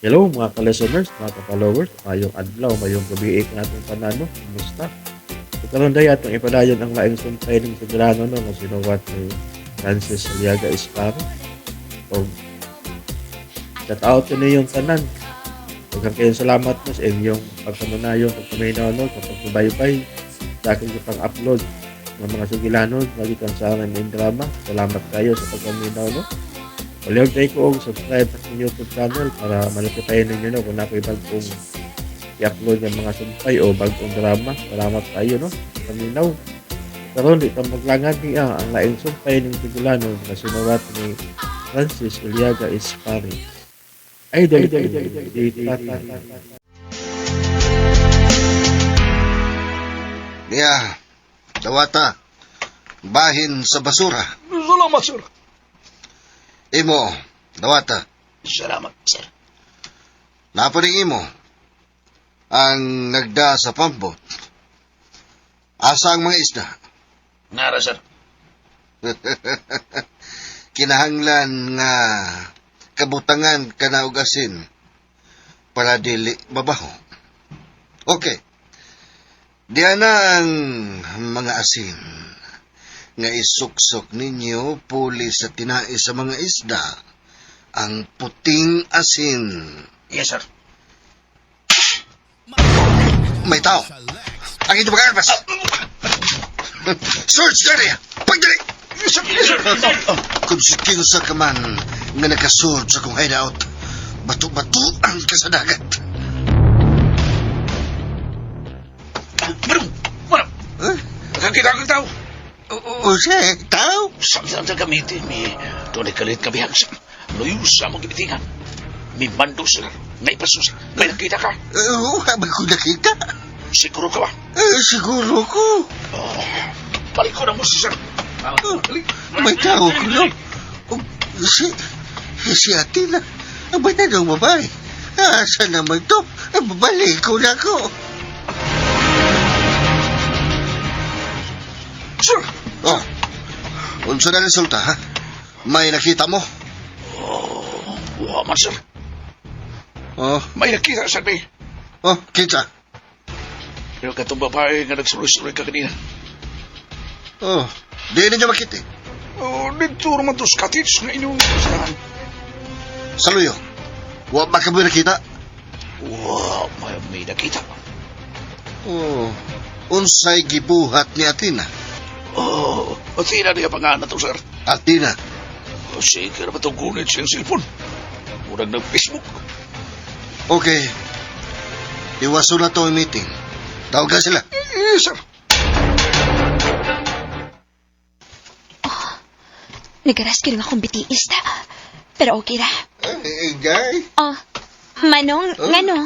Hello mga ka-listeners, mga ka-followers, mayong adlaw, mayong gabi ka natong tanan no, kumusta? So karon day atong ipadayon ang laing sumpay ng Sugilano no, nga sinuwat ni Francis Aliaga Esparo. O shout out to ninyong tanan. Daghang kayong salamat no sa inyong pagkamunayon, pagpaminaw no, sa pagsubaybay sa aking pang-upload ng mga sugilanon magikan sa aming drama. Salamat kayo sa pagpaminaw no. Palihog tayo ko og subscribe sa aking YouTube channel para malatipayan ninyo no kung ako'y bagong i-upload ng mga sumpay o bagong drama. Salamat kayo no. Paminaw. Karon di ta maglangan niya ang laing sumpay ng Sugilano nga sinuwat ni Francis Iliaga Espari. Idol, idol, idol, Niya, dawata, bahin sa basura. Salamat, sir. Imo, dawata, Salamat, sir. napaning imo, ang nagda sa pambot. Asa ang mga isda? Nara, sir. Kinahanglan nga kabutangan kana og asin para dili mabaho. Okay. Diyan na ang mga asin nga isuksok ninyo puli sa tinai sa mga isda, ang puting asin. Yes, sir. May tao. Ang ito mga armas. Search the area. Pagdali! Yes, sir. Yes, sir. Kung si kinsa ka man nga nakasurd sa kong hideout, bato-bato ang kasadagat. Manong! Manong! Eh? Nakakita kang tao. O, siya, tao? Sa sa gamitin, may doon ay kalit kabihag sa luyo sa among gibitingan. May mando sila. Naipaso sila. May nakita ka. Oo, habang ko nakita. Siguro ka ba? Eh, siguro ko. Oh, balik ko na mo si sir. Oh, may tao ko no. Oh, si Atina. Ang bata ng babae. Asa naman to? Eh, babalik ko na ako. Sir! Oh, unsa na resulta, ha? May nakita mo? Oh, wa man, sir. Oh, May nakita, sir, may. oh, kita. Pero katong babae nga nagsuloy-suloy ka kanina. Oh, di ninyo makita. Eh. Oh, dito naman to sa cottage nga inyong saan. Saluyo. Wa ba ka mo nakita? Wa, may nakita. Oh, unsay gibuhat ni Atina? Oh, Athena niya pangalan to, sir. Atina. Oh, sige na ba itong gunit siyang cellphone? Murag nag-Facebook. Okay. Iwaso na to ang meeting. Tawagan sila. Eh, sir. Nagaras ko rin akong bitiis ta. Pero okay ra. Eh, Ingay. Oh, Manong, Oh? ngano?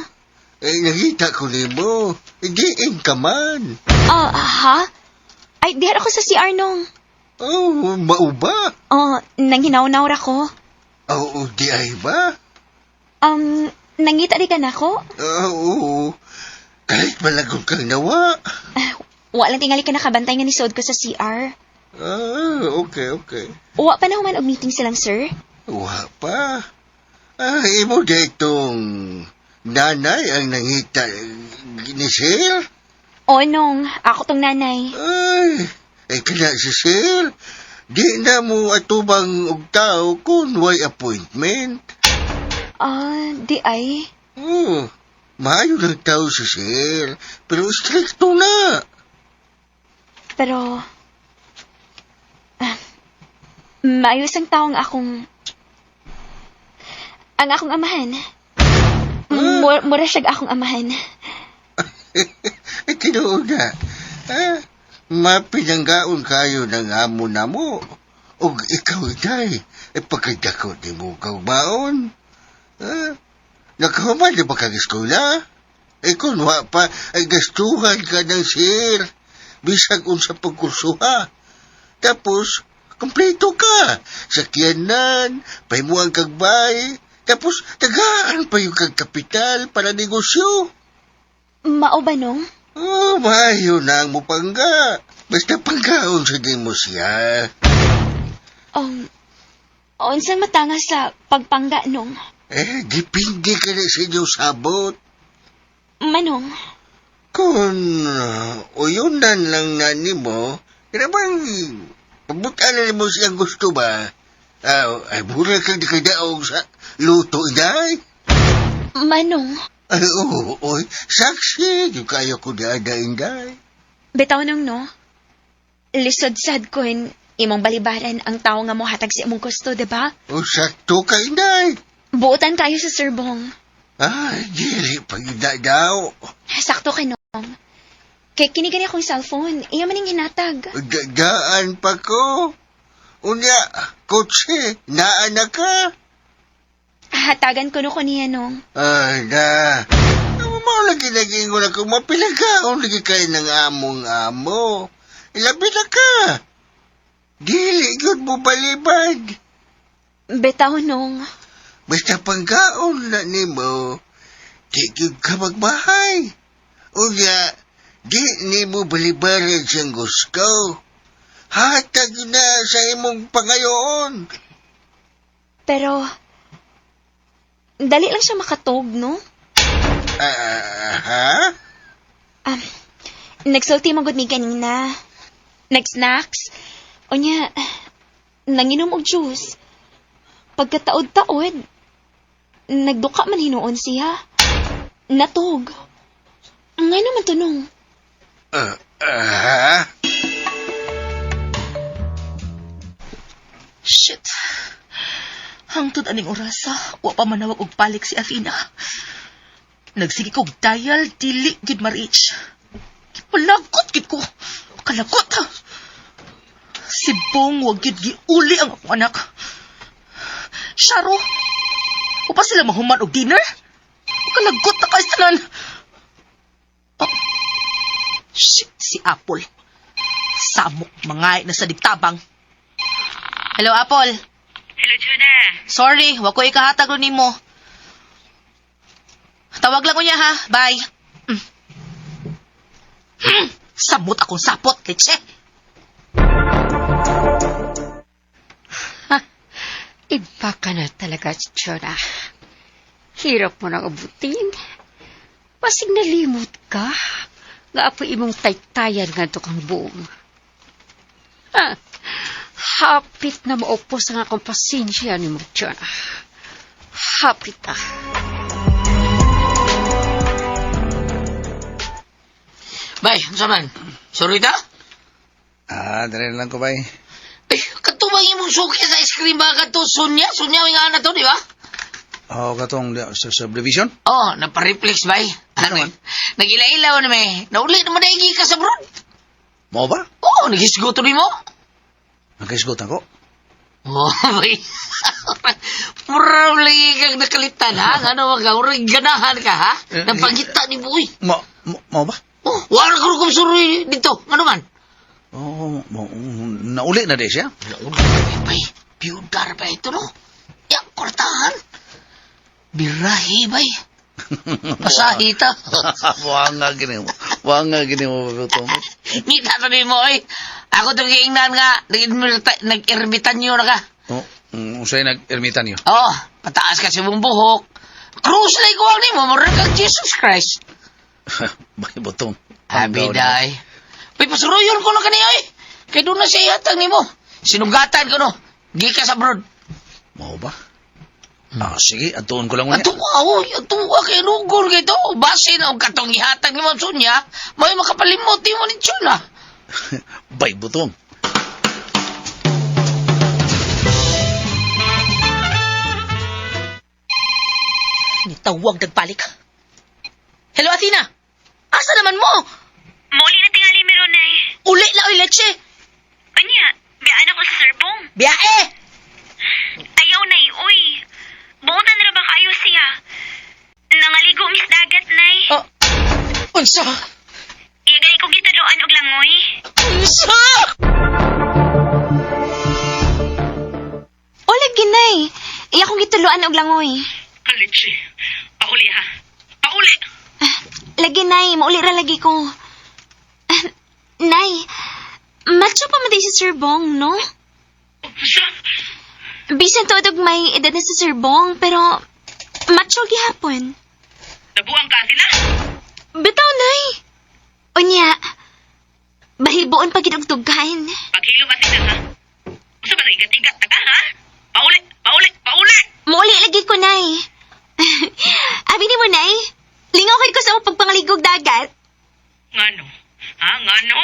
Eh, nakita ko nimo. Igiin ka man. Oh, ha? Ay, diha ako sa CR nung. Oh, mauba. Oh, nanghinaw-naw ra ko. Oh, di ay ba? Nangita di ka na ko? Oo. Kahit malagong kang nawa. Ah, wa lang tingali ka nakabantay nga nisod ko sa CR. Ah, okay, okay. Wa pa na human og meeting silang sir. Wa pa. Ah, imo di itong nanay ang nangita ni Sir? Oh, nong, ako tong nanay. Ay, ay kana si Sir. Di na mo atubang og tao kung way appointment. Ah, di ay. Oh, maayo ng tao si Sir, pero stricto na. Pero, ah, maayos ang taong ang akong amahan. Mura siya'g akong amahan. Eh, tinuod na. Ah, mapinanggaon kayo ng amo na mo. Og ikaw, day, eh, pagkadako ni mo kaugmaon. Ah, nakahuman na ba kang eskwela? Eh, kung wa pa, ay gastuhan ka ng sir. Bisag unsa pagkursuha. Tapos, kompleto ka. Sakyanan, pahimuang kagbay, tapos tagaan pa yung kag kapital para negosyo. Mao ba nung? Oh, maayo na ang mupangga. Basta panggaon sa di mo siya. Unsang matanga sa pagpangga nung? Eh, depende ka na sa inyong sabot. Manong, Kung uyunan lang na nimo, kaya bang pabutan na nimo siyang gusto ba? Ah, ay, mura kang nakadaog sa luto, inday. manong. Ay, oo, oy, saksi, di kayo ko daada, inday. Bitaw nung no. Lisod sad ko imong balibaran ang tao nga mohatag sa imong gusto, diba? O, sakto ka, inday. Buotan kayo sa Sir Bong. Ay, dili pag daw. Sakto ka nung. Kay kini gani akong cellphone, iya maning hinatag. Daan pa ko. Unya, kotse, naa na ka. Hatagan ko no ko niya nung. Ay, na. Mao lagi naging ko na kung mapilagaon lagi kayo ng among amo. Ilabi na ka. Dili yun mo balibad. Bitaw nung. Basta pangkaon na nimo, di yun ka magbahay. Unya, di nimo balibaran siyang gusto. Hatag na sa imong pangayoon. Pero, dali lang siya makatog, no? Ah, ha? Um, nagsulti man gud mi kanina. Nag-snacks. Unya, nanginom og juice. Pagkataod-taod, nagduka man hinuon siya. Natog. Ngay naman tunong. Ah, ah, ha? Shit. Hangtod aning orasa, wa pa manawag og balik si Athena. Nagsige kog dial, dili gid ma-reach. Gipalagot gid ko. Kalagot ha. Si Bong wa gid giuli ang akong anak. Sharo, wa pa sila mahuman og dinner? Kalagot na kay tanan. Oh. Shit, si Apple. Samok mangay na sa digtabang. Hello, Apple. Hello, Juna. Sorry, wa ko ikahatag ron nimo. Tawag lang ko niya ha. Bye. Mm. Mm. Samot akong sapot, leche. Iba ka na talaga, Jonah. Hirap mo nang abutin. Pasig nalimot ka. Nga apo imong taytayan nga to kang buong. Ha, hapit na maupos ang akong pasensya ni mo, Jonah. Hapit ah. Bay, unsa man? Sorry ta? Ah, dali na lang ko, bay. Eh, kadto ba imong suki sa ice cream ba kadto Sonya? Sonya nga na to, di ba? Oh, katong sa subdivision? Oh, napareflex bay. Ano? Nagila-ilaw na may. Nauli naman na ka sa abroad. Mo ba? Oh, nagisguto ni mo. Nakaisgot ako. Oh, bay. Murag lagi kang nakalitan, ha? Ano ka? Murag ganahan ka, ha? Napangita ni Buoy. Mo, mo, mo ba? Oh, wala ko kung suroy dito. Ano man? Oh, mo, nauli na di siya. Nauli na, bay. Piudar ba ito, no? Yang kwartahan. Birahi, bay. Pasahi ta. Wanga gini mo. Wanga gini mo, Bato. Ngita to ni mo, oy. Ako itong giingnan nga, nag-ermitanyo na ka. Oh, usay nag-ermitan niyo. Oh, pataas ka sa imong buhok. Krus na ikuwang ni mo, murag kang Jesus Christ. Bay, butong. Abi, day. Uy, pasuruyon ko na kaniya, oy. Kay doon na siya ihatag ni mo. Sinugatan ko, no. Gika sa abroad. Mo ba? Ah, sige, atuon ko lang unya. Ato ka, oy. Ato ka, kay nugol kay to. Basin, ang katong ihatag ni Ma'am Sonia, may makapalimot mo ni Chula. Bay, butong. Nitawag nagbalik. Hello, Athena. Asa naman mo? Muli na tingali mi Ronay. Uli la oy leche. Anya, biyaan ako sa Sir Bong. Biyae. Ayaw nay, uy. Buotan ra ba kayo siya? Nangaligo mis dagat, nay. Oh. Unsa? Iya gani ko gituloan og langoy. Unsa? Olag ginay. Iya kong gituluan og langoy. Leche. Pauli ha. Pauli. Lagi, Nay. Mauli ra lagi ko. Ah, Nay, macho pa man day si Sir Bong, no? Unsa? Bisan tuod og may edad na si Sir Bong, pero Macho gihapon. Nabuang ka sila? Bitaw, Nay. Unya, bahiboon pa gid og dughan. Paghilom Athena ha. Usa man igat-igat ta ka ha? Pauli, pauli, pauli. Muuli lagi ko, Nay. Abi ni mo, Nay. Lingaw kay ko sa among pagpangaligog dagat. Ngano? Ha, ngano?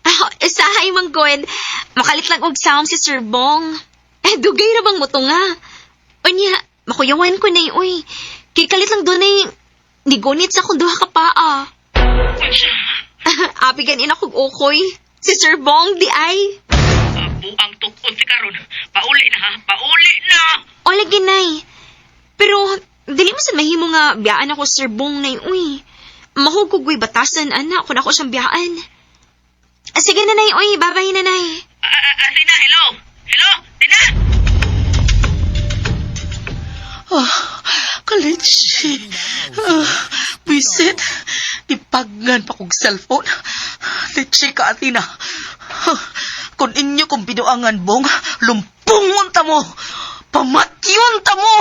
Ah, sahay man god. Makalit lang og sawm si Sir Bong. Eh, dugay ra bang motunga? Unya, makuyawan ko, Nay, uy. Kay kalit lang dunay nigunit sa akong duha ka paa. Unsa? Abi ganin akong ukoy. Si Sir Bong di ay. Buang tukon si karon. Pauli na ha, pauli na. O lagi, Nay. Pero, dili mo sad mahimo nga biyaan ako Sir Bong, Nay, uy. Mahugog ko'y batasan, anak, kung ako siyang biyaan. Ah, sige na, Nay, uy. Babay na, Nay. Athena, hello. Hello, Tina. Oh, kalitsi. Ah, bisit. Ipaggan pa kong cellphone. Litsi ka, Athena. Ah, kung inyo kong binuangan, Bong, lumpungon ta mo. Pamatyon ta mo!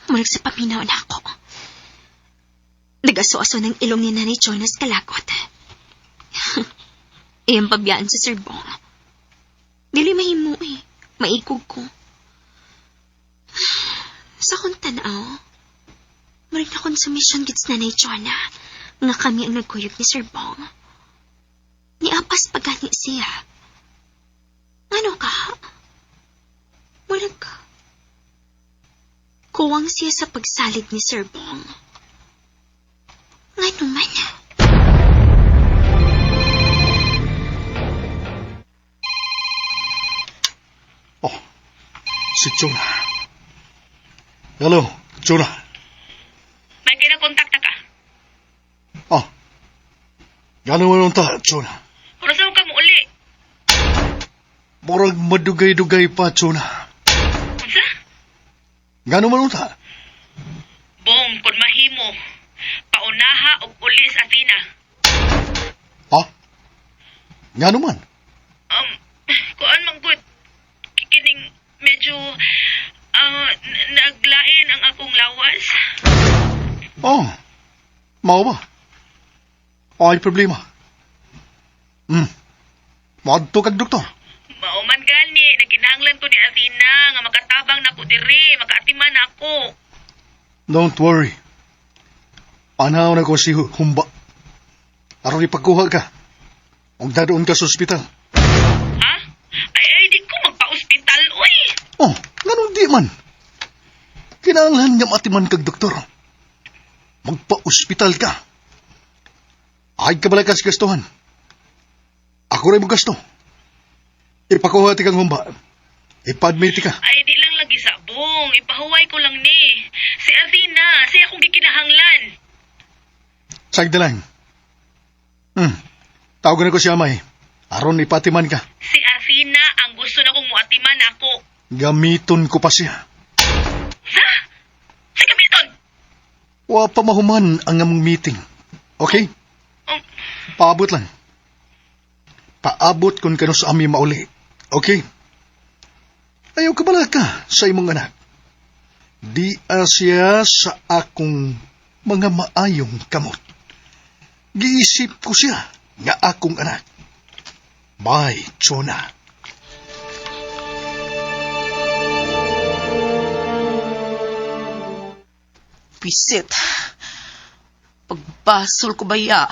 Murag sa paminaw na ako. Nag-aso-aso ng ilong ni Nanay Jonas kalagot. Iyang pabiyaan sa Sir Bong. Dili mahimo eh. Maikog ko. Sa akong tanaw, murag na konsumisyon gits Nanay Jonah nga kami ang nagkuyog ni Sir Bong. Niapas pa gani siya. Ano ka? Murag ka. Kuwang siya sa pagsalig ni Sir Bong. Nga naman. Oh, si Jonah. Hello, Jonah. May kinakontakta ka. Oh, gano'n mo ta, Jonah? Pero saan ka mo uli? Murag madugay-dugay pa, Jonah. Unsa? Gano'n man ta? Bong, kung mahimo, paunaha og uli sa Athena. Ha? Gano'n man? Kuan man gud, kining medyo naglain ang akong lawas. Oh, mao ba? Ay, problema. Hmm, maadto kag doktor. Mao man gani, nagkinahanglan ko ni Athena nga makatabang nako diri, makaatiman ako. Don't worry. Anaw na ko si Humba. Aron ipagkuha ka. Ug dadoon ka sa ospital. Ha? Ay, ay di ko magpa-ospital, uy. Oh, nganong di man? Kinahanglan nga matiman kag doktor. Magpa-ospital ka. Ay ka bala ka sa gastuhan. Ako rin mo gasto. Ipakuha ti kang humba. Ipa-admit ka. Ay, di lang lagi sabong. Ipahuway ko lang ni. Si Athena, siya akong gikinahanglan. Sagda lang. Tawagan ko si Amay. Aron ipatiman ka. Si Athena ang gusto na kong muatiman ako. Gamiton ko pa siya. Sa? Sa gamiton? Wa pa mahuman ang among meeting. Okay? Paabot lang. Paabot kung kano sa ami mauli. Okay? Ayaw ka bala ka sa imong anak. Di siya sa akong mga maayong kamot. Giisip ko siya nga akong anak. Bye, Jonah. Pisit. Pagbasol ko baya.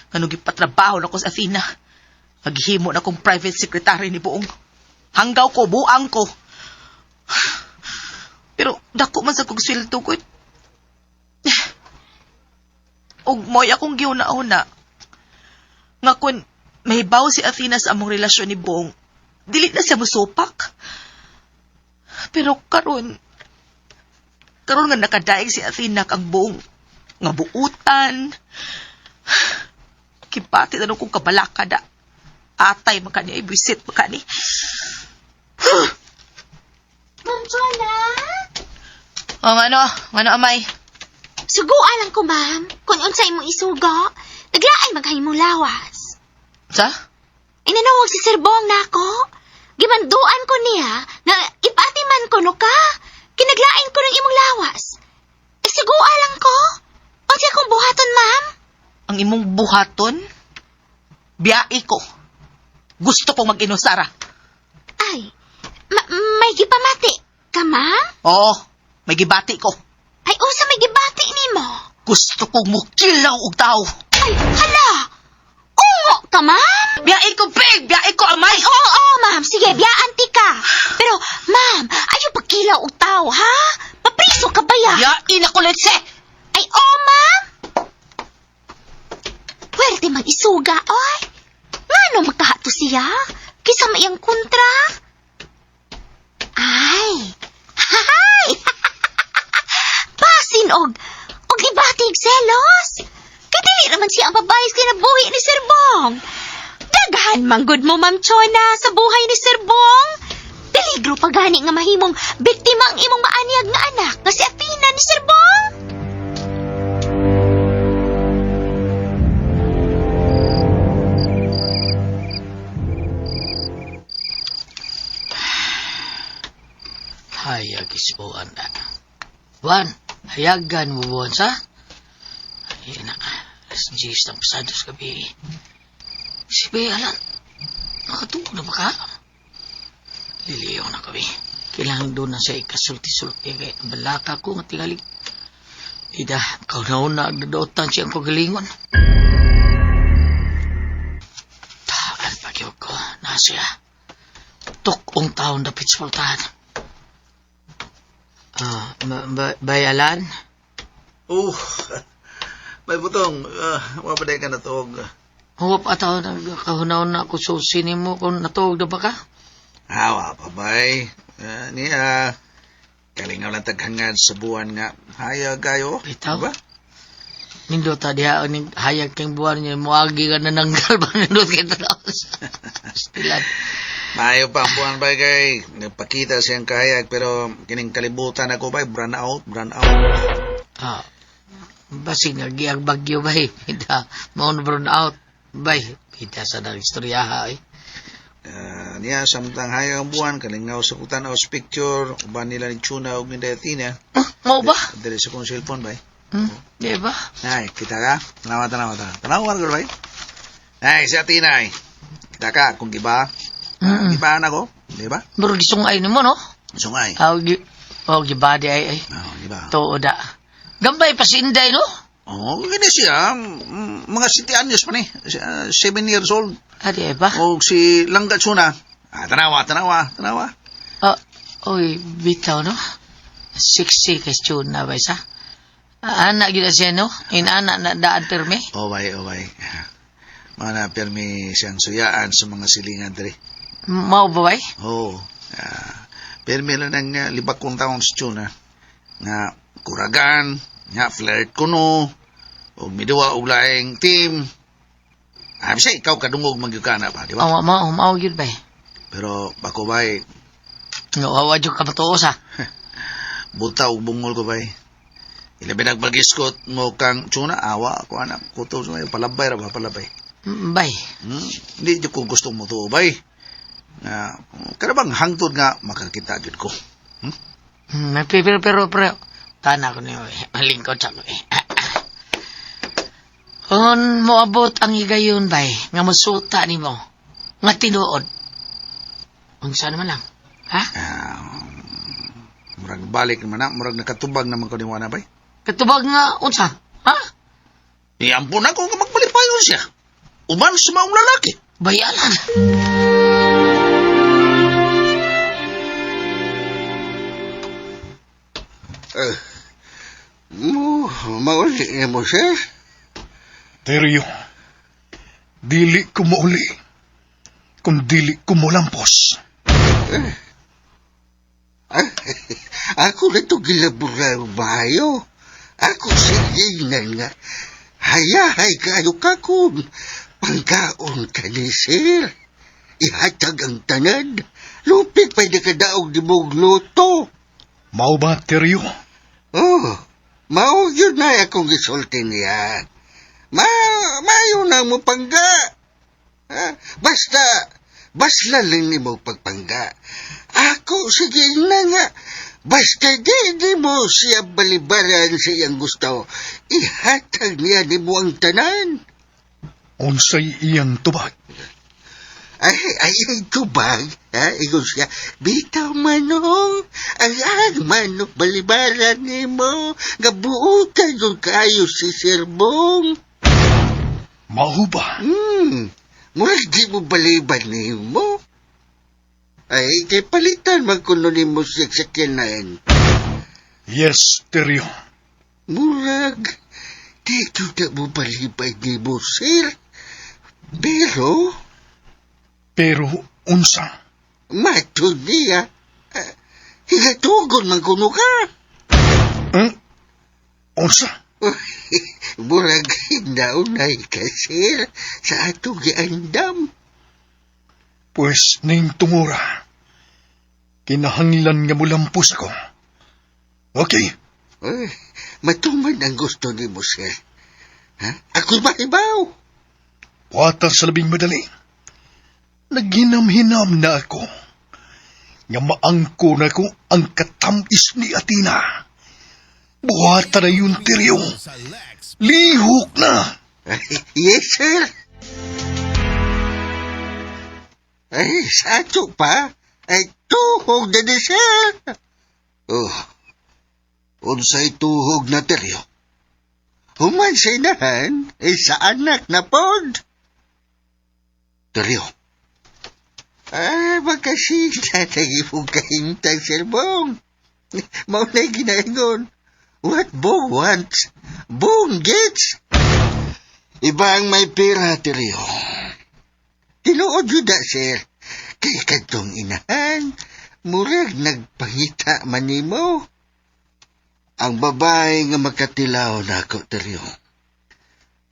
Ngano gipatrabaho na ko sa Athena. Maghimo na kong private secretary ni Buong. Hanggaw ko, buang ko. Pero dako man sa kong sweldo ko. Ug mo'y akong giuna-una. Nga kun mahibaw si Athena sa among relasyon ni Bong, dili na siya musupak. Pero karon, karon nga nakadaig si Athena kang buong nga buutan. Kipati na nung kong kabalaka da. Atay makani ay buisit makani. Ma'am Jonah? O ngano, ngano amay? Suguan lang ko, ma'am. Kung unsa imong isugo, naglaay maghimong lawas. Sa? Inanawag si Sir Bong nako. Gimanduan ko niya nga ipatiman ko no ka. Kinaglain ko ng imong lawas. Isugua lang ko. Unsa akong buhaton, ma'am? Ang imong buhaton, biyai ko. Gusto kong mag-inusara. Ay, may gipamati ka, ma'am? Oo, may gibati ko. Ay, usa may gibati nimo. Gusto kong mukilaw og tao. Ay, hala! Ungo ka, ma'am? Biyai ko, babe! Biyai ko, amay! Ay, oo, oo, ma'am. Sige, biyaan ti ka. Pero, ma'am, ayaw pagkilaw og tao, ha? Papriso ka ba ya? Biyai na ko, Letse! Ay, oo, ma'am. Pwerte mag-isuga, oy. Ngano magkahato siya? Kisa maiyang kontra? Ay, hay! Basin og ibatig selos. Kay dili naman siya ang babae sa kinabuhi ni Sir Bong. Daghan manggod mo, Ma'am Chona, sa buhay ni Sir Bong. Peligro pa gani nga mahimong biktima ang imong maanyag nga anak nga si Athena ni Sir Bong. Hayag isbuan na. Buwan, hayagan mo buwan sa? Ayan na. Alas 10 ng pasado sa gabi. Si Bea lang. Nakatulog na ba ka? Liliyaw na kami. Kailangan doon na siya ikasulti-sulti kay balaka ko nga tingali. Ida, kaunaon na agdadootan siya ang pagalingon. Taan pagyog ko. Na siya. Tukong taon dapit sa pultahan. Ah, bayalan? Oh, may butong. Wa pa ka natuog. Huwag pa taon nagkahunaon na ako susi nimo kung natuog na ba ka? Wa pa bay. Niya, kalingaw lang taghangad sa buwan nga. Hayag kayo. Bitaw. Ba? Nindot ta diha ning hayag kang buwan niya moagi ka na nanggal ba nindot kay tanaw. Stilan. Maayo pa ang buwan bay kay. Nagpakita siyang kahayag pero kining kalibutan ako bay. Brand out, brand out. Ah. Basig nga giag bagyo bay. Ida mao na brown out bay. Ida sa nang istorya ha eh. Niya, samtang hayag ang buwan, kalingaw sa kutan sa picture, uban nila ni Chuna ug ni Athena. Mao ba? Dili sa kong cellphone bay. Di ba? Ay, kita ka? Tanawa, tanawa, tanawa. Tanawa ka bay? Ay, si Athena ay. Kita ka, kung giba. Giba na ko, di ba? Bro gisungay nimo no? Sungay. Aw gi oh gibadi ay ay. Oh, giba. Tuo da. Gambay pa si Inday no? Oh, gini siya. Mga 7 anyos pa ni. 7 years old. Ah, di ba? O si Langga Chuna. Ah, tanawa, tanawa, tanawa. Ah, oy, bitaw no? 60 kay Chuna ba isa? Anak gid siya no? Inana na daan pirmi. Oh, bay, oh, bay. Mga na pirmi siyang suyaan sa mga silingan diri. Mao ba bay? Oo. Oh, pirmi lang ng libakong taon sa Chuna. Nga kuragan, nga flirt kuno, o miduwa og laing team. Ah, bisa ikaw kadungog magyukana pa, di ba? Oh, mao mao gyud bay. Pero bako bay, No, wa jud ka matuos ha. buta og bungol ko bay. Ilabi nagbagiskot mo kang Chuna, awa ako anak, kuto sa palabay ra ba palabay. Bay. Hindi jud ko gusto mo to bay. Nga kada bang hangtod nga makakita jud ko. Pero pero pero tana ko niyo eh. Malingkod sa ko eh. Kung moabot ang higayon bay, nga mosuta nimo, nga tinuod. Unsa naman lang? Ha? Murag balik naman na, murag nakatubag naman ko ni Wana bay. Katubag nga unsa? Ha? Iyampun ako nga magpalipayon siya. Uban sa maong lalaki. Bayalan. Mo, mauli ni mo, sir. Teryo, dili ko mauli. Kung dili ko molampos. Ako na ito gilabura bayo. Ako siginan nga. Hayahay kayo ka kung pangkaon ka ni sir. Ihatag ang tanan. Lupit pa'y nakadaog di mong luto. Mao ba, Teryo? Oh, mao yun na akong gisulti niya. Mayo na mo pangga. Ha? Basta, basla lang nimo pagpangga. Ako, sige na nga. Basta di mo siya balibaran sa iyang gusto. Ihatag niya nimo ang tanan. Unsay iyang tubag? Ay, ay, ay, tubag. Ha? Ingon siya, bitaw manong, ang ang manok balibaran nimo. Gabuotan yung kayo si Sir Bong. Mao ba? Murag di mo baliban nimo. Ay, kay palitan man kuno nimo siya sa kinain. Yes, Teryo. Murag, di gyud mo balibay nimo, sir. Pero, Pero unsa? Matod niya. Higatugon man kuno ka. Unsa? Murag naunay ka, sir, sa atong giandam. Pues ning tungura, kinahanglan nga mulampos ako. Okay. Ay, matuman ang gusto nimo, sir. Ha? Ako'y mahibaw. Buhata sa labing madali. Naghinam-hinam na ako. Nga maangko na ko ang katamis ni Athena. Buhata na yun, Teryo. Lihok na! Yes, sir. Ay, sa ato pa. Ay, tuhog na ni sir. Oh, unsay tuhog na, Teryo? Human sa inahan, ay sa anak na pod. Teryo. Ah, magkasita na imong kahimtang, Sir Bong. Mao na ginaingon. What Bong wants, Bong gets. Iba ang may pera, Teryo. Tinuod yun na, sir. Kay kadtong inahan, murag nagpangita man nimo. Ang babae nga makatilaw na ako, Teryo.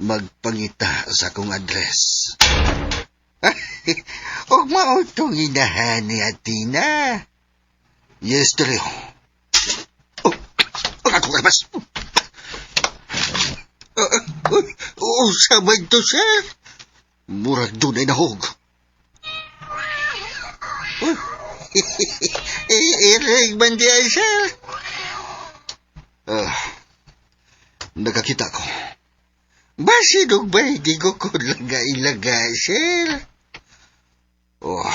Magpangita sa akong address. Og mao tong inahan ni Athena. Yes, Teryo. Oh, ako kalabas. Unsa man to, sir? Murag dunay nahog. Uy, irig man diay, sir. Ah, nakakita ko. Basin og bay, di ko ko laga-ilaga, sir. Oh,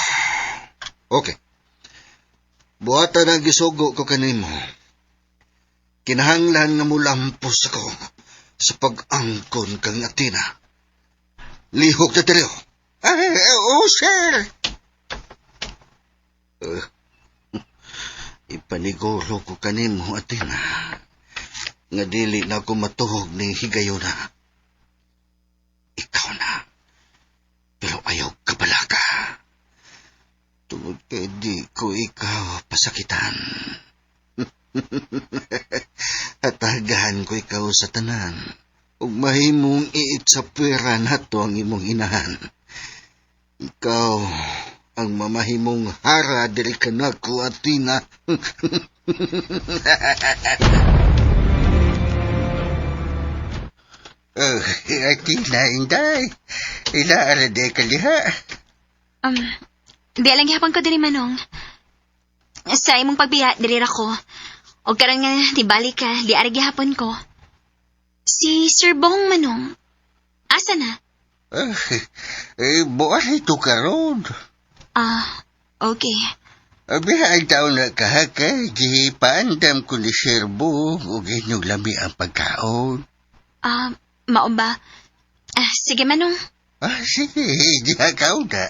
okay. Buhatan ang gisugo ko kanimo. Kinahanglan nga mulampos ako sa pag-angkon kang Athena. Lihok na tayo. Ay, oo, sir. Ipaniguro ko kanimo, Athena, nga dili na ako matuhog ni higayona. Ikaw na. Pero ayaw kabalaka. Tungod kay di ko ikaw pasakitan. Atagahan ko ikaw sa tanan. Ug mahimong iit sa pera nato ang imong inahan. Ikaw ang mamahimong hara diri kanako, Athena. Oh, Athena, inday. Ila ara de kaliha. Di lang gihapon ko diri, Manong. Sa imong pagbiya, diri ra ko. Og karon nga di balik ka, di ara gihapon ko. Si Sir Bong, Manong. Asa na? Buwas ito karon. Ah, okay. Abiha ang taon na kahaka, di paandam ko ni Sir Bong ug inyong lami ang pagkaon. Ah, mao ba? Ah, sige, Manong. Ah, sige, di ka na.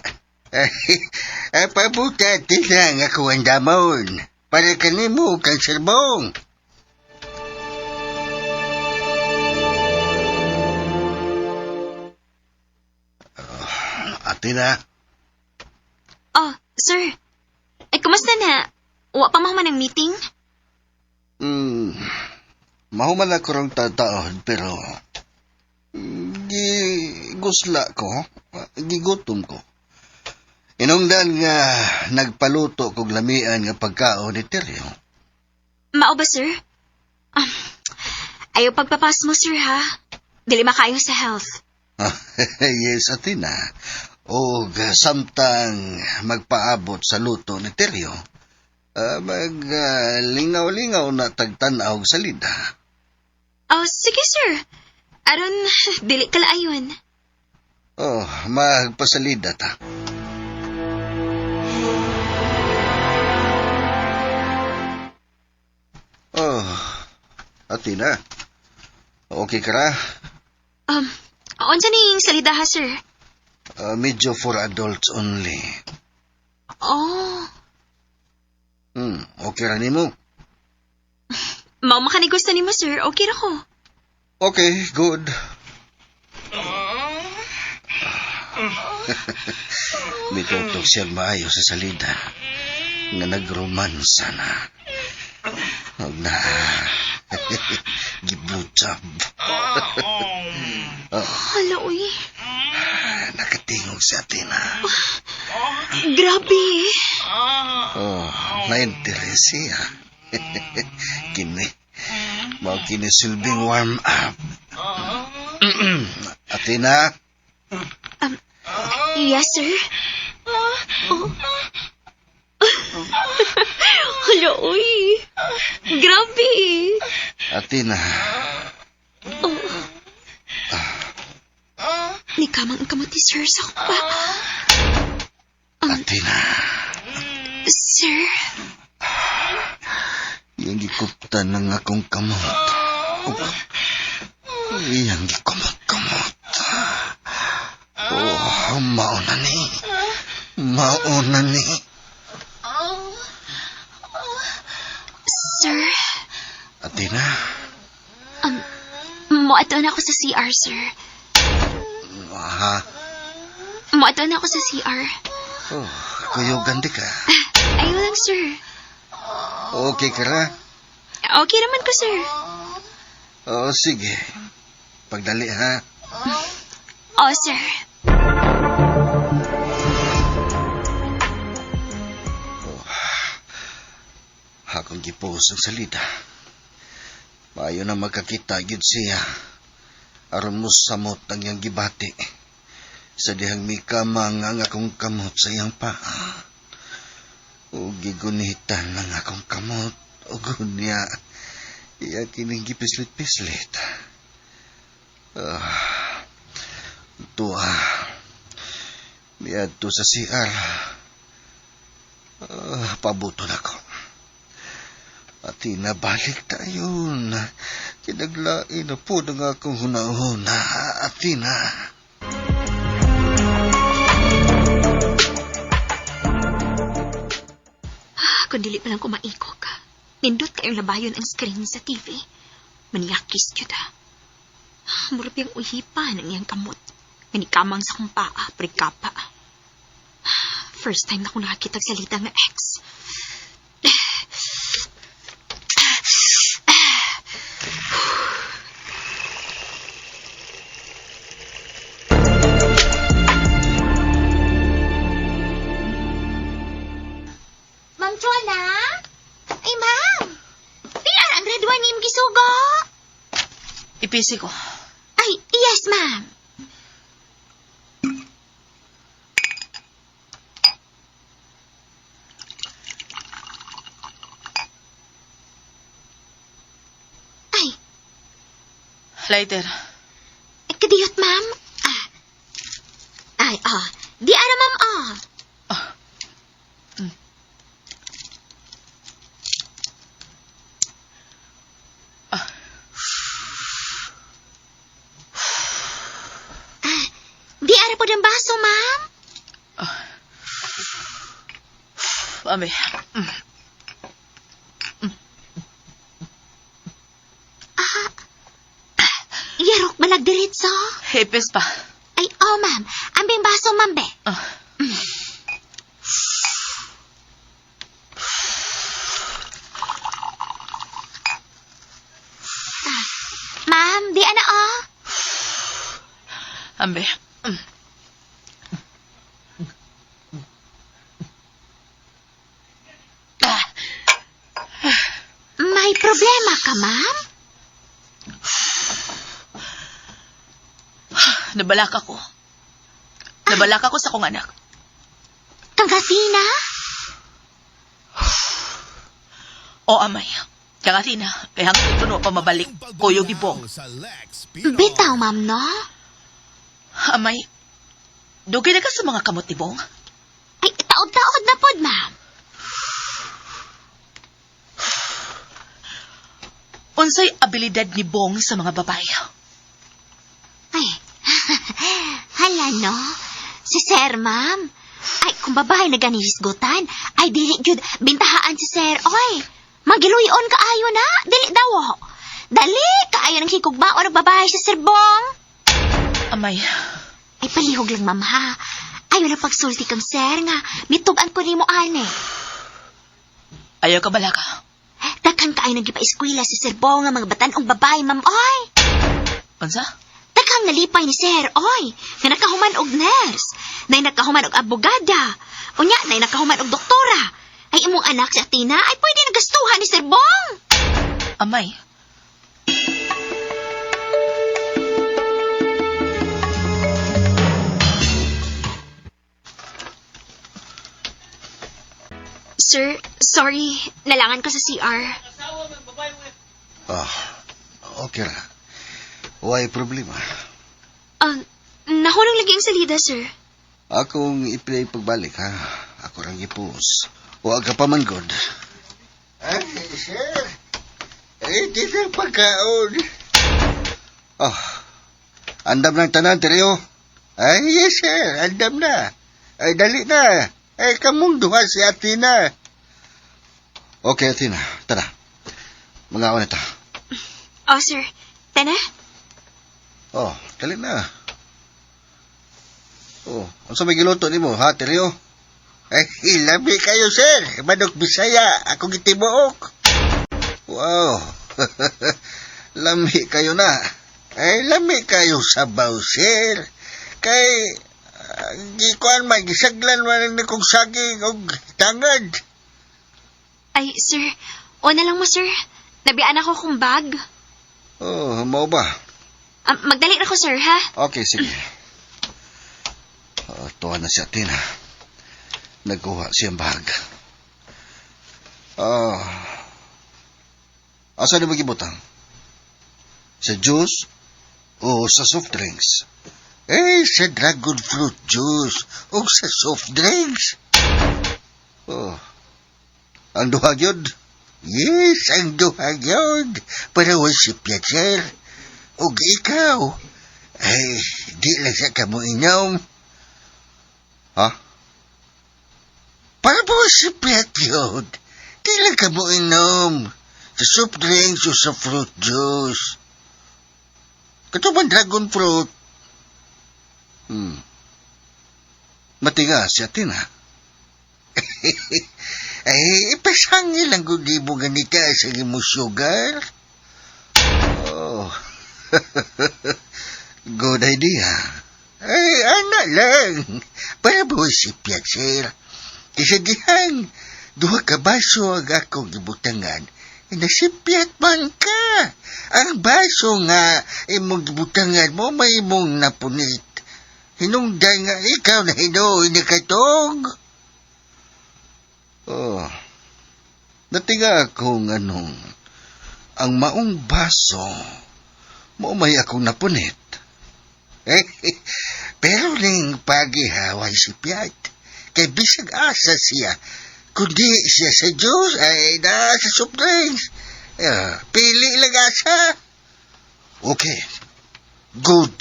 Pabuta, tinang ako ang damon. Para kanimo kang Sir Bong. Athena. Oh, sir. Eh, kumusta na? Wa pa man ang meeting? Mahuman ako rong tataon, pero gi gusla ko, gigutom ko. Inungdan nga nagpaluto kog lamian nga pagkaon ni Teryo. Mao ba, sir? Ayaw pagpapas mo, sir, ha? Dili makayo sa health. Yes, Athena. Og samtang magpaabot sa luto ni Teryo, maglingaw-lingaw na tagtanaw og salida. Oh, sige, sir. Aron, dili ka laayon. Oh, magpasalida ta. Oh, Athena. Okay ka ra? Unsa ning salida ha, sir? Medyo for adults only. Oh, Okay ra nimo? mao makanigusto nimo, sir. Okay ra ko. Okay, good. Mitutok siya maayo sa salida nga nagromansa na. Huwag na. Giblowjob. Oh, Hala, uy. nakatingog si Athena. Grabe. Oh, na-interest siya. Kini. Mao kini silbing warm up. Athena, Yes, sir. Oh. Hala, uy. Grabe. Athena. Oh. Nikamang ang kamot ni sir sa akong paa. Athena. Sir? Iyang gikuptan ng akong kamot. Oh, iyang gikumot-kumot. Oh, mauna ni. Mauna ni. Sir? Athena, Moadto na ako sa CR, sir. Ha? Moadto na ako sa CR. Oh, kuyugan di ka. Ayaw lang, sir. Okay ka ra? Okay naman ko, sir. Oh, sige. Pagdali, ha? Oh, sir. Oh, akong gipost ang salida. Maayo na magkakita gyud siya. Aron mo samot ang iyang gibati. Sa dihang mikamang ang akong kamot sa iyang paa. O gigunitan ang akong kamot. O gunya, iya kining gipislit-pislit. Tuwa. Miadto sa CR. Pabuto na ko. At nabalik tayo. Kinaglain na po ng akong hunahuna. Athena. Kung dili pa lang kumaikok, nindot kayong labayon ang screen sa TV. Maniyakis yun ah. Murap yung uhipan ang iyang kamot. Nga sa akong paa, prikapa. First time na akong nakakita salita nga ex. Ma'am Chona? Ay, ma'am! PR ang red wine niyong gisugo. Ipisi ko. Ay, yes, ma'am. Ay, Lighter. kadiyot, ma'am. Ah. Ay, ah. Di ara, ma'am, ah. Ah. Ah. Ah, di ara po ang baso, ma'am. Ah. Ame. Ah. Yarok balag diretso. Hepes pa. Ay, oh, ma'am. Ambing baso, ma'am, be. Ah. Ah. Ma'am, di ana, oh. Ambe. Ah. May problema ka, ma'am? Nabalak ako. Nabalaka ko sa akong anak. Kang Athena? O amay. Kang Athena, kay hangtod kuno pa mabalik kuyog ni Bong. Bitaw, ma'am, no? Amay, dugay na ka sa mga kamot ni Bong. Ay, taod-taod na pod, ma'am. Unsay abilidad ni Bong sa mga babae? Ay, hala, no? Si sir, ma'am. Ay, kung babae na ganihisgutan, ay dili gyud bintahaan si sir. Oy, magiluyon kaayo na. Dili daw, oh. Dali, kaayo ng hikugmaon og babae si Sir Bong. Amay, Ay, palihog lang, ma'am, ha? Ayaw na pagsulti kang sir nga. Mitugan ko nimo ane. ayaw ka balaka. Daghan kaayo nang gipa-eskwela si Sir Bong nga mga batan-ong babae, ma'am, oy. Unsa? Daghang nalipay ni Sir, oy, nga nakahuman og nurse, nay nakahuman og abogada, unya nay nakahuman og doktora. Ay imong anak si Athena ay pwede nagastuhan ni Sir Bong. Amay, Sir, sorry, nalangan ko sa CR. Ah, okay ra. Way problema. Nahulog lagi ang salida, sir. Akong ipilay pagbalik, ha? Ako rang ipus. Huwag ka pa man, God. Ay, sir. Ay, di na pagkaon. Oh, andam ng tanan, Teryo. Ay, yes, sir. Andam na. Ay, dali na. Ay, kamong duha si Athena. Okay, Athena. Tara. Mga na ta. Oh, sir. Tana? Oh, dali na. Oh, unsa may giluto nimo, ha, Teryo? Ay, labi kayo, sir. Manok Bisaya, ako gitibuok. Wow. Lami kayo na. Ay, lami kayo sabaw, sir. Kay, gikuan man, gisaglan man ni kong saging og tangad. Ay, sir. O na lang mo, sir. Nabiyaan ako kong bag. Oh, mao ba? Magdali na ko, sir, ha? Okay, sige. Oh, tuwa na si Athena. Nagkuha siyang bag. Ah. Asa na magibutang? Sa juice o sa soft drinks? Eh, sa dragon fruit juice o sa soft drinks. Oh. Ang duha gyud? Yes, ang duha gyud. Para wa si Piacher. Og ikaw. Ay, di lang sa kamo inom. Ha? Para po si Piat yun. Di lang kamo inom. Sa soft drinks o sa fruit juice. Kato man dragon fruit. Matigas si Athena. Ay, ipasangil ang gudi mo ganita sa imo sugar. Oh. Good idea. Ay, ana lang. Para ba si Piat, sir? Isa dihang, duha ka baso ang akong gibutangan. Nasipiat man ka. Ang baso nga imong gibutangan mo may imong napunit. Hinungdan nga ikaw na hinuoy ni katong. Oh. Natinga akong anong ang maong baso mo may akong napunit. Eh, pero ning pagihaway si Piat. Kay bisag asa siya, kundi siya sa Diyos ay na sa soft drinks. Eh, pili lang asa. Okay. Good.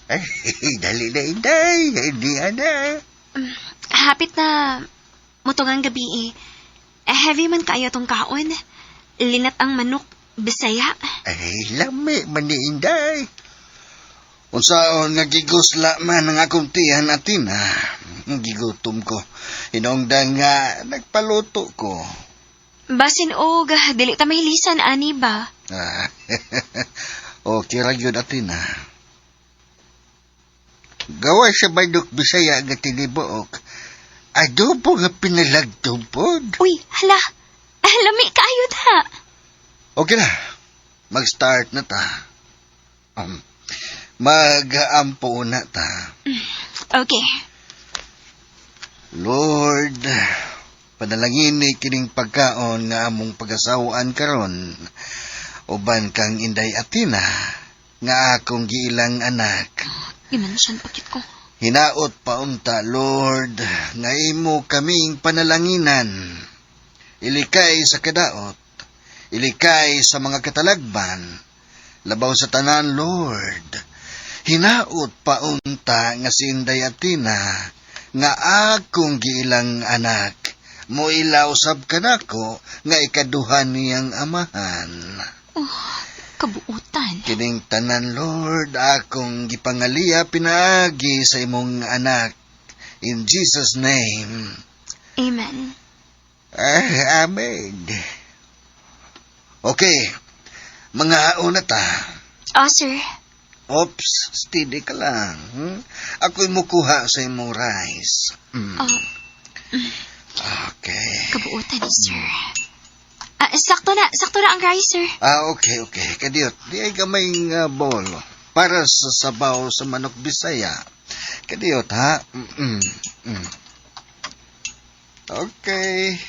Ay, dali na, inday. Hindi na. Hapit na mutungang gabi eh. Eh, heavy man kaayo tong kaon. Linat ang manok, Bisaya. Ay, lami man ni inday. Unsaon nga gigusla man ang akong tiyan atin ha. Gigutom ko. Hinungdan nga nagpaluto ko. Basin og, dili ta mahilisan ani ba? Ah, okay ra gyud atin ha. Gawa sa manok Bisaya nga tinibuok. Adobo nga pinalagtumpod. Uy, hala. Lami kaayo ta. Okay na. Mag-start na ta. Mag-aampo na ta. Okay. Lord, panalangin ni kining pagkaon nga among pag-asawaan karon. Uban kang Inday Atina, nga akong giilang anak. Gimension pakit ko. Hinaot paunta, Lord, nga imo kaming panalanginan. Ilikay sa kadaot, ilikay sa mga katalagban, labaw sa tanan, Lord. Hinaot paunta nga si Inday Atina, nga akong giilang anak, moila usab kanako nga ikaduha niyang amahan. Oh, kabuutan. Kining tanan, Lord, akong gipangaliya pinaagi sa imong anak. In Jesus' name. Amen. Ah, amen. Okay. Mga una ta. Oh, sir. Oops, steady ka lang. Ako'y mukuha sa imong rice. Oh, Okay. kabuutan, sir. Ah, sakto na ang rice, sir. Ah, okay, okay. Kadiyot, di ay gamay nga bowl para sa sabaw sa manok Bisaya. Kadiyot, ha? Mm-mm. Mm. Okay.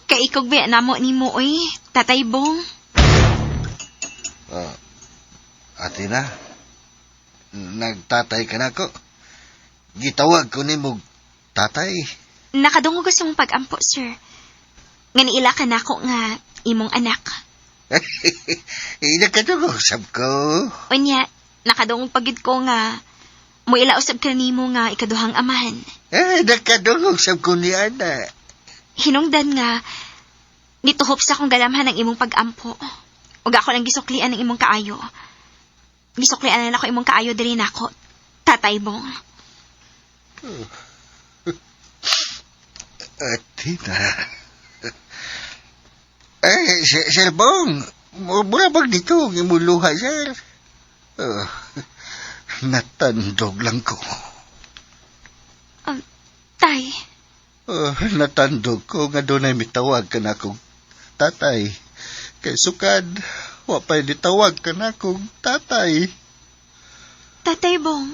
Kaikog ba namo ni mo, oy? Tatay Bong. Ate na, nagtatay ka na ko. Gitawag ko ni mo tatay. Nakadungog ko sa mong pag-ampo, sir. Nga niila ka na ako nga imong anak. Nakadungog sab ko. Unya, nakadungog pagid ko nga muila usab ka nimo nga ikaduhang amahan. Eh, nakadungog sab ko ni Ana. Hinungdan nga nituhop sa akong galamhan ang imong pag-ampo. Ug ako lang gisuklian ang imong kaayo. Gisuklian na ako imong kaayo diri nako. Tatay Bong. Atina. Eh, Sir Bong, mura bag dito ang imong luha, sir? Natandog lang ko. Tay. Natandog ko nga doon ay mitawag ka na akong tatay. Kay sukad, wa pa'y ditawag ka na akong tatay. Tatay Bong.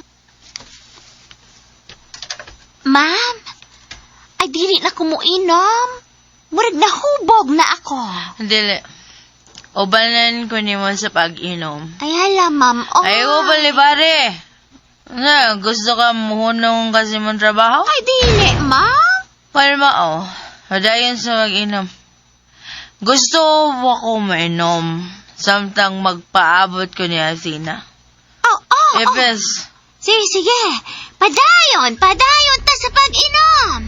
Ma'am, ay dili na ko muinom. Murag nahubog na ako. Dili. Ubanan ko nimo sa pag-inom. Ay hala, ma'am. Oh. Ay, ubali pare. Na, gusto ka muhunong kasi mong trabaho? Ay, dili, ma'am. Kalma, oh. Padayon sa mag-inom. Gusto ako mainom. Samtang magpaabot ko ni Athena. Oh, oh, oh. Epes, Sige, sige. Padayon, padayon ta sa pag-inom.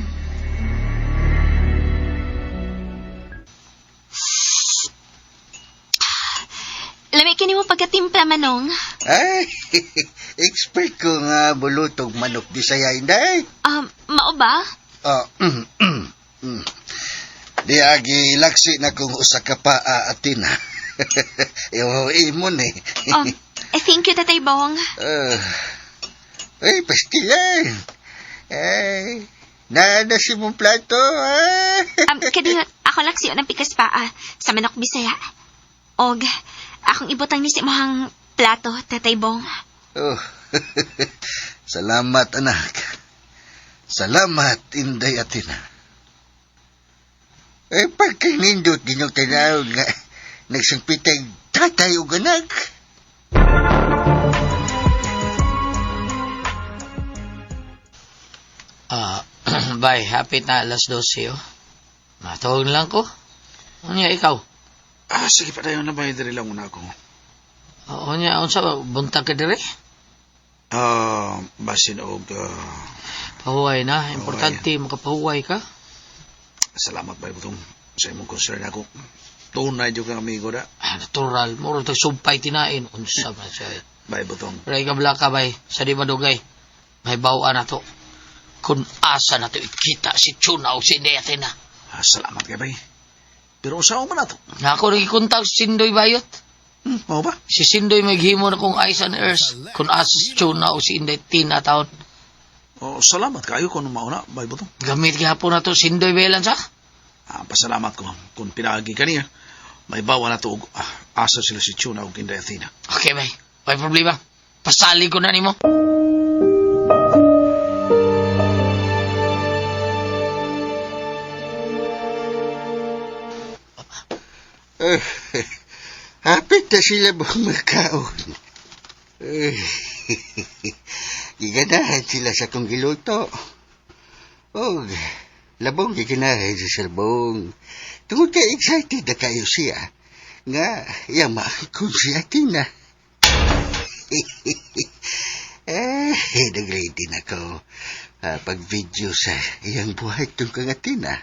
Lami kini mo pagkatimpla, Manong. Ay, expert ko nga bulutog manok Bisaya, inday. Mao ba? Di agi laksi na kung usa ka pa atina. Iyo imo ni. Thank you, Tatay Bong. Ay, pastilan. Ay, naana si mong plato. Ah. Kadi, ako laksi ng pikas paa sa manok Bisaya. Og, akong ibutang ni si mohang plato, Tatay Bong. Oh. Salamat, anak. Salamat, Inday Atina. Eh, pagkanindot ginyong tanaw nga nagsangpitay tatay o anak. Bye, hapit na 12, oh. Matawag lang ko. Unya, ikaw? Ah, sige pa tayo na ba? Diri lang una ako. Unya, unsa ba? Buntag ka diri? Basin og... Pahuway na. Importante, makapahuway ka. Salamat ba itong sa imong concern ako. Tunay dyan kang amigo da. Ah, natural. Muro tag sumpay tinain. Unsa ba siya? Bay butong. Pero ikaw ka bay. Sa di madugay. May bawaan na to. Kung asa na to ikita si Chuna o si Athena. Ah, salamat kay bay. Pero usaw man na to. Na ako nagikontak si Sindoy Bayot. Mao ba? Si Sindoy maghimo na kong eyes on earth. Kung asa si Chuna o si Inday Tina taon. Oh, salamat kayo kung mauna, bay butong. Gamit gihapon na to Sindoy Belan sa? Ah, pasalamat ko kung pinaagi kaniya. May bawa na to og asa sila si Chuna og Inday Athena. Okay, bay. May problema. Pasali ko na nimo. Eh, hapit na sila buong magkaon. Eh, giganahan sila sa kong giluto. Og, labong giganahan sa selbong. Tungod kay excited na kayo siya. Nga, iya maangkon si Athena. Eh, nag-ready na ko. Pag-video sa iyang buhay tungkol kang Athena.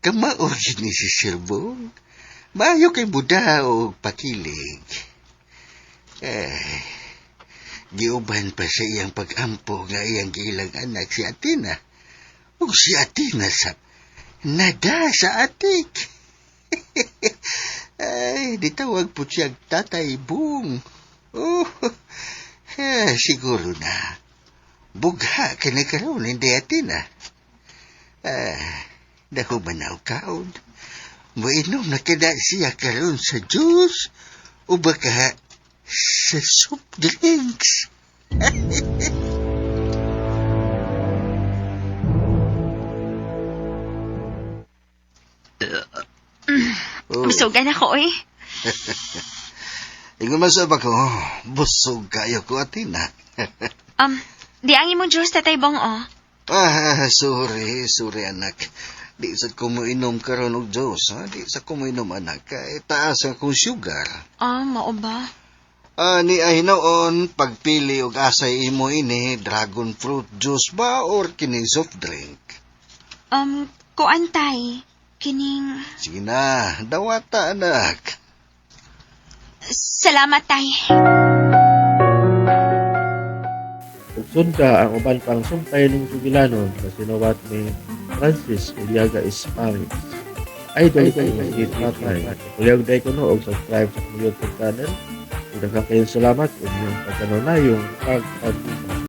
Kamao yun ni si Sirbong. Maayo kay Buda o pakilig. Eh, giuban pa sa iyang pag-ampo nga iyang giilang anak si Athena. Ug si Athena sa nada sa atik. Ay, ditawag po siya tatay Bong. Oh, eh, siguro na. Bugha ka na karon hindi Athena. Ah, dako ba na kaon? Moinom na kada siya karon sa juice o baka sa soft drinks. Oh. Busugan ako eh. Ingon man sa ba ko, busog kayo ko, Athena. Di ang imong juice, Tatay Bong, oh. Ah, sorry, sorry anak. Di sa ko moinom karon og juice, ha? Di sa ko moinom anak. Kay taas ang akong sugar. Ah, mao ba? Ah, ni ay hinoon, pagpili og asay imo ini, dragon fruit juice ba or kining soft drink? Kuan tay. Kining... Sige na, dawata anak. Salamat, tay. Ug sunda ang uban pang sumpay ning sugilanon nga sinuwat ni Francis Uliaga Esparis. Idol ko si Tatay. Uliyag day ko no og subscribe sa akong YouTube channel. Ug daghang kayong salamat sa inyong pagkanunayong pagpag